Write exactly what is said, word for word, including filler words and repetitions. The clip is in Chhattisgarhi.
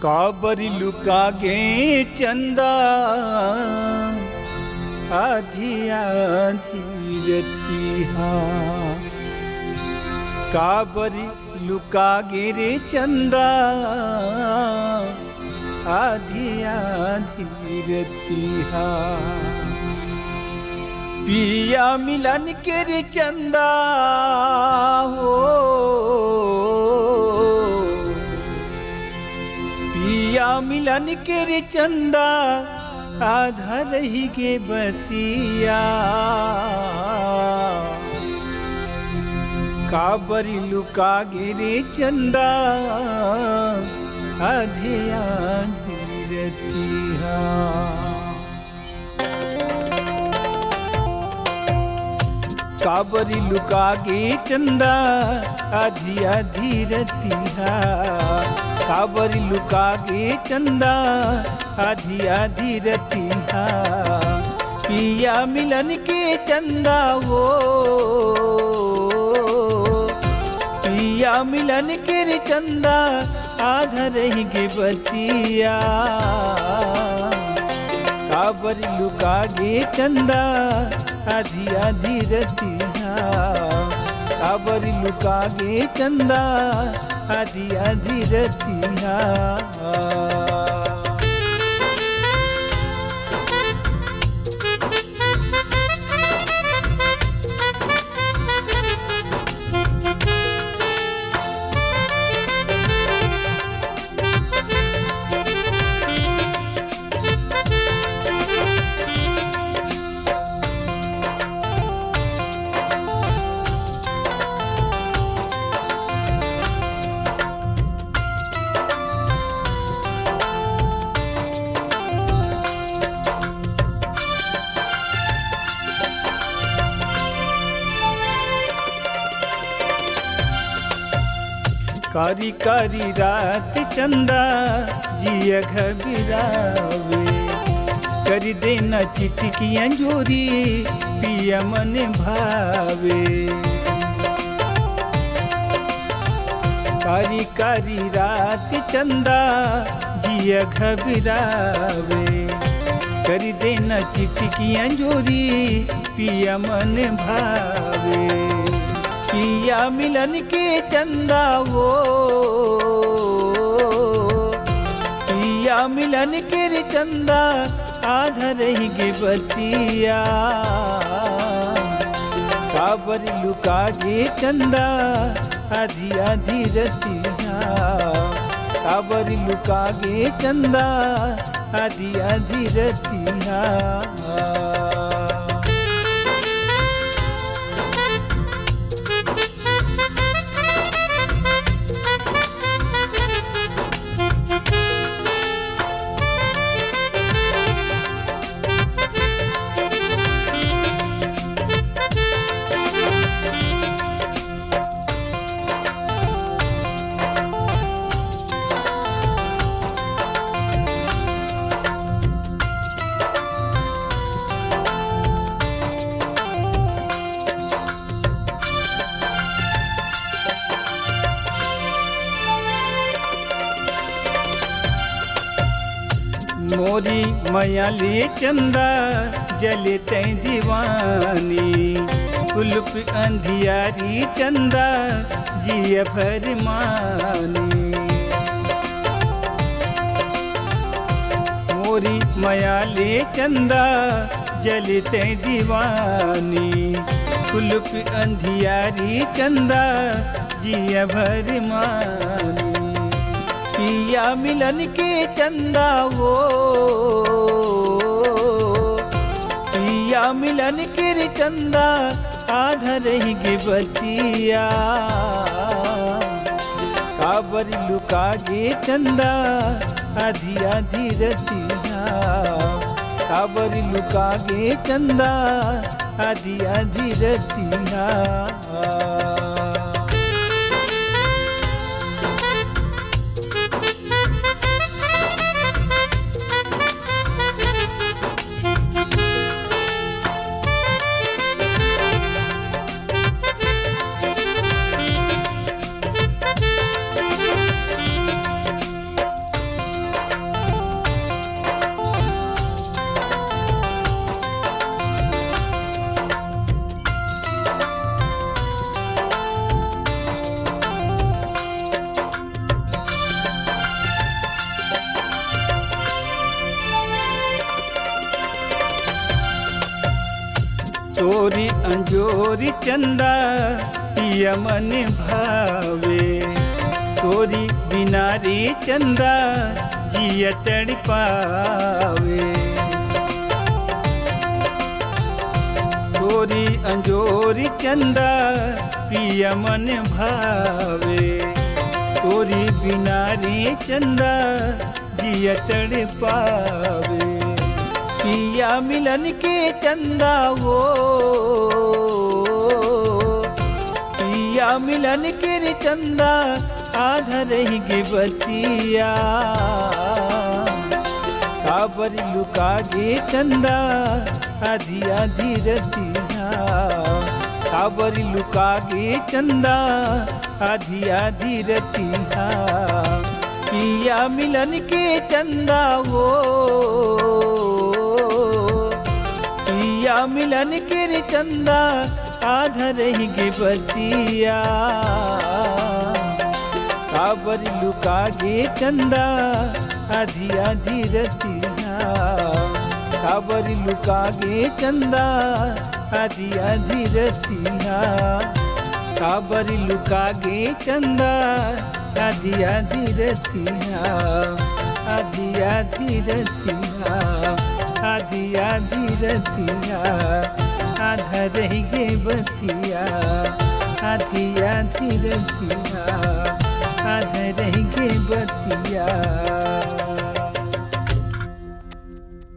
काबर लुका गे चंदा आधी आधी रतिहा, काबर लुका गे रे चंदा आधी आधी रतिहा। पिया मिलन के रे चंदा हो, पिया मिलन के रे चंदा आधा रही गे बतिया। काबर लुका गे रे चंदा आधी आधी रतिहा। काबर लुका गे चंदा आधी आधी रतिहा, काबर लुका गे चंदा आधी आधी रतिहा। पिया मिलन के चंदा वो, पिया मिलन के रे चंदा आधा रही गे बतिया। काबर लुका गे चंदा आधी आधी रतिहा, काबर लुका गे चंदा आधी आधी रतिहा। कारी कारी रात चंदा जिया घबरावे, करी देना चिटकी अंजोरी पिया मन भावे। कारी कारी रात चंदा जिया घबरावे, करी देना चिटकी अंजोरी पिया मन भावे। पिया मिलन के चंदा वो, पिया मिलन के रे चंदा आधा रही गे बतिया। काबर लुका गे चंदा आधी आधी रतिहा, काबर लुका गे चंदा आधी आधी रतिहा। मोरी मया ले चंदा जले तैं दीवानी, कुलुप अंधियारी चंदा जिया भर मानी। मोरी मया ले चंदा जले तैं दीवानी, कुलुप अंधियारी चंदा जिया भर मानी। पिया मिलन के चंदा वो, पिया मिलन के रे चंदा आधा रही गे बतिया। काबर लुका गे चंदा आधी आधी रतिहा, काबर लुका गे चंदा आधी आधी रतिहा। तोरी अंजोरी चंदा पिया मन भावे, तोरी बिना रे चंदा जिया तड़पावे। तोरी अंजोरी चंदा पिया मन भावे, तोरी बिना रे चंदा जिया तड़पावे। पिया मिलन के चंदा हो, पिया मिलन के रे चंदा, आधा रहिगे बतिया। काबर लुका गे चंदा आधी आधी रतिया, काबर लुका गे चंदा आधी आधी रतिया। पिया मिलन के चंदा हो, पिया मिलन के रे चंदा, आधा रहिगे बतिया। काबर लुका गे चंदा आधी आधी रतिया, काबर लुका गे चंदा आधी आधी रतिया, काबर लुका गे चंदा आधी आधी रतिया, आधी आधी रतिया, आधी आधी रतिया, आधा रहिगे बतिया, आधी आधी रतिया, आधा रहिगे बतिया।